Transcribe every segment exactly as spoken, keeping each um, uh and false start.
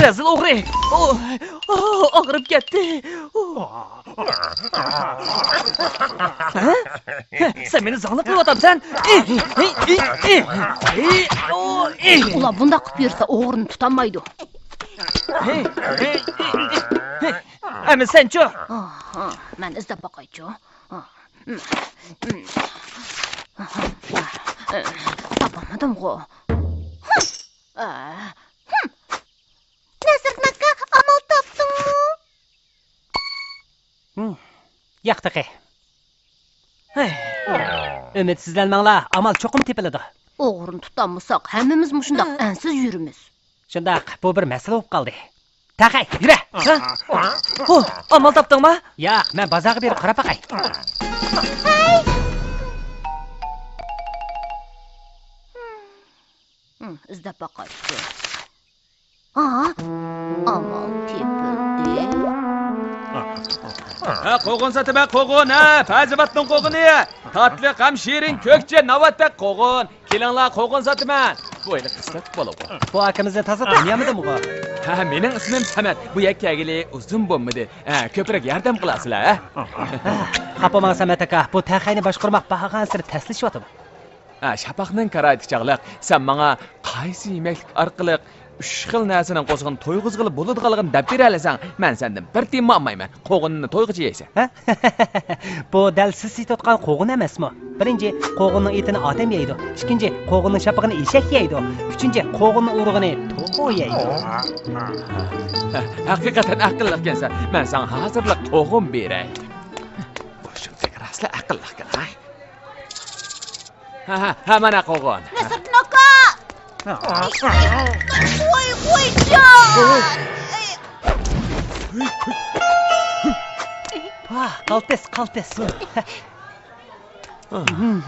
رەزىل ئوغرى! ئو، ئو، ئاغرىپ كەتتى. ئو. ھە؟ سەن مېنى زاڭلىق قىلىۋاتامسەن؟ ئى، ئى، ئى، ئى، ئى، ئو، ئى. ئۇلار بۇنداق قىلىپ يۈرسە ئوغرىنى تۇتالمايدۇ. ھەي، ھەي، ھەي، ھەي. ئەمما سەنچۇ؟ ئاھا، مەن ئىزدەپ باقايچۇ. تاپالمىدىمغۇ. نەسىردىن ئاكا، ئامال تاپتىڭمۇ؟ ياق تېخى. ئۈمىدسىزلەنمەڭلار، ئامال چوقۇم تېپىلىدۇ. ئوغرىنى تۇتالمىساق، ھەممىمىز مۇشۇنداق ئەنسىز يۈرىمىز. شۇنداق، بۇ بىر مەسىلە بولۇپ قالدى. تەقەي، يۈرە! ھە؟ ھو، ئامال تاپتىڭما؟ ياق، مەن بازارغا بېرىپ قاراپ باقاي. ھەي! ئىزدەپ باقايچۇ. ھا؟ ئامال تېپىلدى. ھە، قوغۇن ساتىمەن، قوغۇن، ھە، پەزىۋاتنىڭ قوغۇنى. تاتلىق ھەم شېرىن كۆكچە ناۋاتتەك قوغۇن. كېلىڭلار، قوغۇن ساتىمەن. بۇ ھېلى قىسمەت بولىدۇ. بۇ ئاكىمىزنى تازا تونۇيالمىدىمغۇ؟ ھە، مېنىڭ ئىسمىم سەمەت. بۇ يەككە كەلگىلى ئۇزۇن بولمىدى. ھە، كۆپرەك ياردەم قىلارسىلەر، ھە؟ خاپا بولماڭ سەمەت ئاكا، بۇ تەخەينى باشقۇرماق بارغانسېرى تەسلىشىۋاتىدۇ. ھە، شاپاقنىڭ كارايتى چاغلىق، سەن ماڭا قايسى يېمەكلىك ئارقىلىق ئۈچ خىل نەرسىنىڭ قوشىقىنى تويغۇزغىلى بولىدىغانلىقىنى دەپ بېرەلىسەڭ، مەن سەندىن بىر تىيىنمۇ ئالمايمەن. قوغۇنۇمنى تويغىچە يەيسەن. ھە؟ بۇ دەل سىز سېتىۋاتقان قوغۇن ئەمەسمۇ؟ بىرىنچى، قوغۇننىڭ ئېتىنى ئادەم يەيدۇ. ئىككىنچى، قوغۇننىڭ شاپىقىنى ئېشەك يەيدۇ. ئۈچىنچى، قوغۇننىڭ ئۇرۇغىنى توخۇ يەيدۇ. ھە، ھەقىقەتەن ئەقىللىقكەنسەن. مەن ساڭا ھازىرلا قوغۇن بېرەي. بۇ شۇنچىلىك راستلا ئەقىللىقكەن، ھە؟ ھە، ھە، ھە، مانا قوغۇن. نەسىردىن ئاكا! ۋاي، ۋايجان! ۋاھ، قالتىس، قالتىس.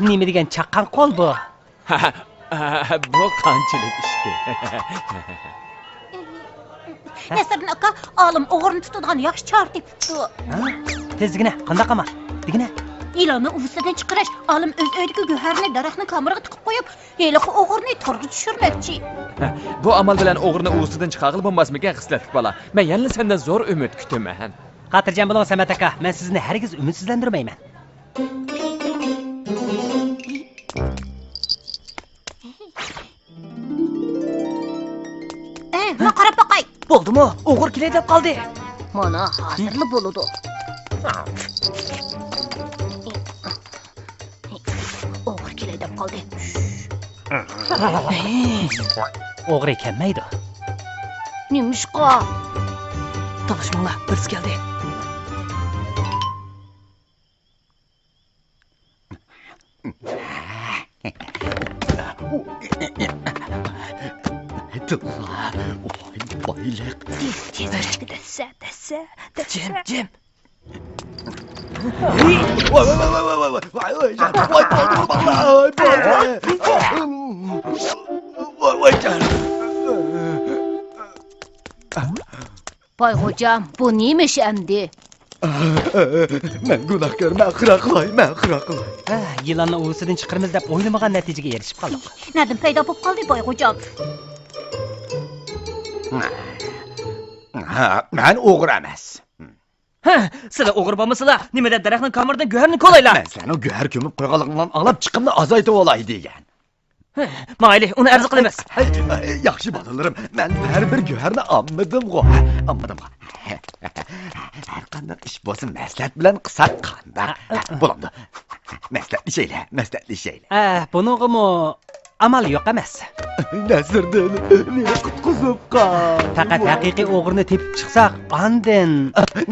نېمە دېگەن چاققان قول بۇ؟ بۇ قانچىلىك ئىشتى؟ نەسىردىن ئاكا، ئالىم ئوغرىنى تۇتىدىغان ياخشى چارە تېپىپتۇ. ھە؟ تېز دېگىنە، قانداق ئامال؟ دېگىنە. يىلاننى ئۇۋىسىدىن چىقىرىش. ئالىم ئۆز ئۆيىدىكى گۆھەرنى دەرەخنىڭ كامىرىغا تىقىپ قويۇپ، ھېلىقى ئوغرىنى تورغا چۈشۈرمەكچى. ھە، بۇ ئامال بىلەن ئوغرىنى ئۇۋىسىدىن چىقارغىلى بولماسمىكەن، خىسلەتلىك بالا؟ مەن يەنىلا سەندىن زور ئۈمىد كۈتىمەن. خاتىرجەم بولۇڭ، سەمەت ئاكا، مەن سىزنى ھەرگىز ئۈمىدسىزلەندۈرمەيمەن. ئە، ماڭا قاراپ باقاي. بولدىمۇ؟ ئوغرى كېلەي دەپ قالدى. مانا، ھازىرلا بولىدۇ. ئوغرى كېلەي دەپ قالدى. ئوغرى كەلمەيدۇ. نېمىشقا؟ داۋاشماڭلار، بىرسى كەلدى. تىللا، ۋاي، بايلىق. تېز، تېز، تېز، دەسسە، دەسسە، دەسسە. جىم، جىم. ۋاي، ۋاي، ۋاي، ۋاي، جان. ۋاي، ۋاي، ۋاي، ۋاي، ۋاي، جان. بايغوجام، بۇ نېمە ئىش ئەمدى؟ مەن گۇناھكار، مەن خىرا قىلاي، مەن خىرا قىلاي. ھە، يىلاننى ئۇۋىسىدىن چىقىرىمىز دەپ ئويلىمىغان نەتىجىگە ئېرىشىپ قالدۇق. نەدىن پەيدا بولۇپ قالدى بايغوجام؟ ھە، مەن ئوغرى ئەمەس. ھە، سىلەر ئوغرى بولمىسىلا، نېمە دەپ دەرەخنىڭ كامىرىدىن گۆھەرنى كولايلا؟ مەن سىلەرنىڭ گۆھەر كۆمۈپ قويغانلىقىڭلارنى ئاڭلاپ چىقىمنى ئازايتىۋالاي دېگەن. ھە، ماڭايلى، ئۇنى ئەرز قىلىمىز. ھەي، ھەي، ياخشى بالىلىرىم، مەن بەرىبىر گۆھەرنى ئالمىدىمغۇ. ئالمىدىمغۇ. ھەر قانداق ئىش بولسا مەسلىھەت بىلەن قىلساق قانداق؟ بولامدۇ؟ مەسلىھەتلىشەيلى، مەسلىھەتلىشەيلى. ئە، بۇنىڭغىمۇ ئامال يوق ئەمەس. نەسىردىن، مېنى قۇتقۇزۇپ قال. پەقەت ھەقىقىي ئوغرىنى تېپىپ چىقساق، ئاندىن.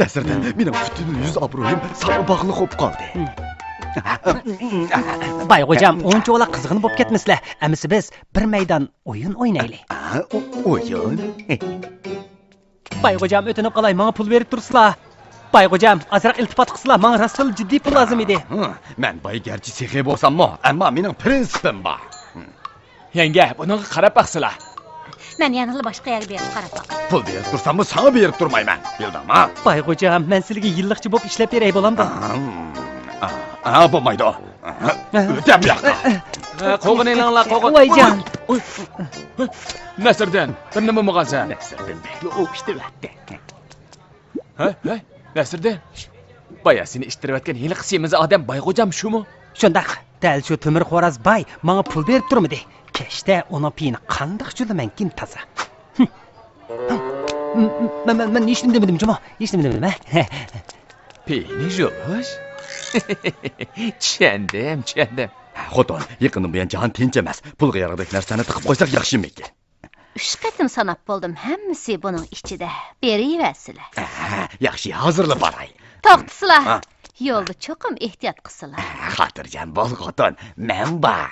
نەسىردىن، مېنىڭ پۈتۈن يۈز ئابرۇيۇم ساڭا باغلىق بولۇپ قالدى. بايغوجام، ئۇنچىۋالا قىزغىن بولۇپ كەتمىسىلە. ئەمىسە بىز بىر مەيدان ئويۇن ئوينايلى. ئويۇن؟ بايغوجام، ئۆتۈنۈپ قالاي، ماڭا پۇل بېرىپ تۇرسىلا. بايغوجام، ئازراق ئىلتىپات قىلسىلا، ماڭا راستتىنلا جىددىي پۇل لازىم ئىدى. ھە، مەن باي گەرچە سېخىي بولساممۇ، ئەمما مېنىڭ پىرىنسىپىم بار. يەڭگە، بۇنىڭغا قاراپ باقسىلا. مەن يەنىلا باشقا يەرگە بېرىپ قاراپ باقاي. پۇل بېرىپ تۇرساممۇ، ساڭا بېرىپ تۇرمايمەن. بىلدىڭما؟ بايغوجام، مەن سىلىگە يىللىقچى بولۇپ ئىشلەپ بېرەي، بولامدۇ؟ ئاھ، ئاھ. ھە، بولمايدۇ. ئۆتە بۇ ياققا. ھە، قوغۇن ئېلىڭلار، قوغۇن. ۋايجان. ئۇي، ئۇي. نەسىردىن، بىر نېمە بولمىغانسەن؟ نەسىردىن بەكلا ئوپۇشتۇرۇۋەتتى. ھە، ھە، نەسىردىن. بايا سېنى ئىتتىرىۋەتكەن ھېلىقى سېمىز ئادەم بايغوجام شۇمۇ؟ شۇنداق، دەل شۇ تۆمۈر خوراز باي ماڭا پۇل بېرىپ تۇرمىدى. كەچتە ئۇنىڭ پېيىنى قانداق جۇلىمەنكىن تازا. مەن، مەن، مەن ھېچنېمە دېمىدىم جۇمۇ، ھېچنېمە دېمىدىم، ھە. پېيىنى جۇلۇش؟ چۈشەندىم، چۈشەندىم. خوتۇن، يېقىندىن بۇيان جاھان تىنچ ئەمەس. پۇلغا يارىغۇدەك نەرسىلەرنى تىقىپ قويساق ياخشىمىكىن؟ ئۈچ قېتىم ساناپ بولدۇم، ھەممىسى بۇنىڭ ئىچىدە. بېرىۋەرسىلە. ئەھە، ياخشى، ھازىرلا باراي. توختىسىلا. ھە؟ يولدا چوقۇم ئېھتىيات قىلسىلا. ئەھە، خاتىرجەم بول، خوتۇن، مەن بار.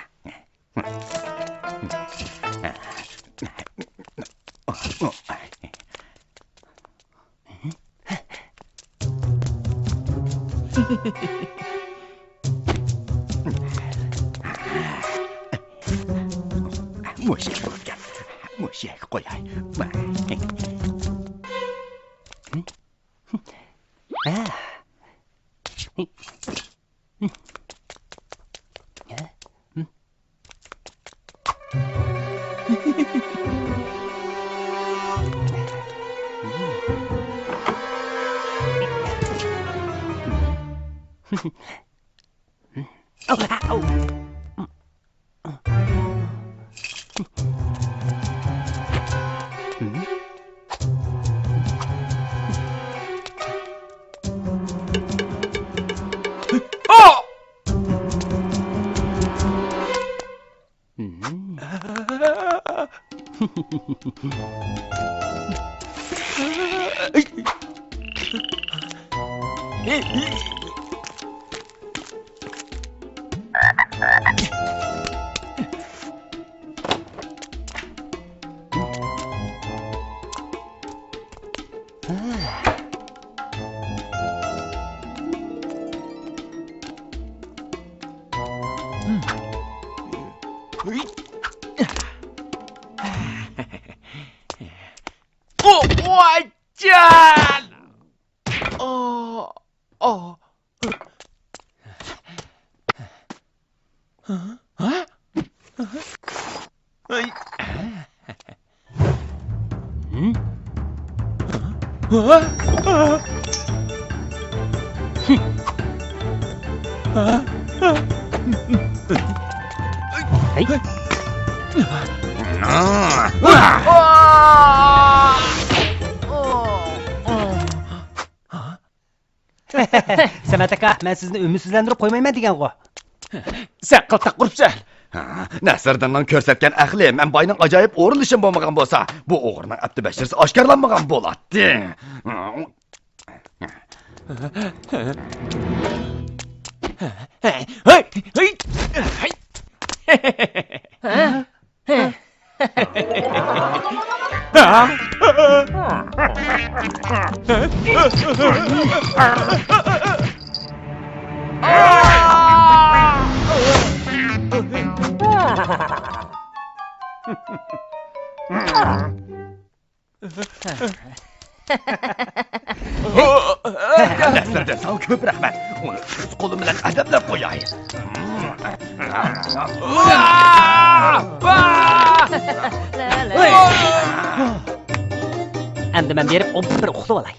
مۇشۇ يەرگە قوياي. سەمەت ئاكا، مەن سىزنى ئۈمىدسىزلەندۈرۈپ قويمايمەن دېگەنغۇ. سەن قىلتاق ئۇرۇپسەن. ھە، نەسىردىننىڭ كۆرسەتكەن ئەقلى، مەن باينىڭ ئاجايىپ ئورۇنلىشىمى بولمىغان بولسا، بۇ ئوغرىنىڭ ئەپتى بەشىرىسى ئاشكارىلانمىغان بولاتتى. نەسىردىن ساڭا كۆپ رەھمەت. ئۇنى ئۆز قولۇم بىلەن ئەدەپلەپ قوياي. ئەمدى مەن بېرىپ ئوبدان بىر ئۇخلىۋالاي.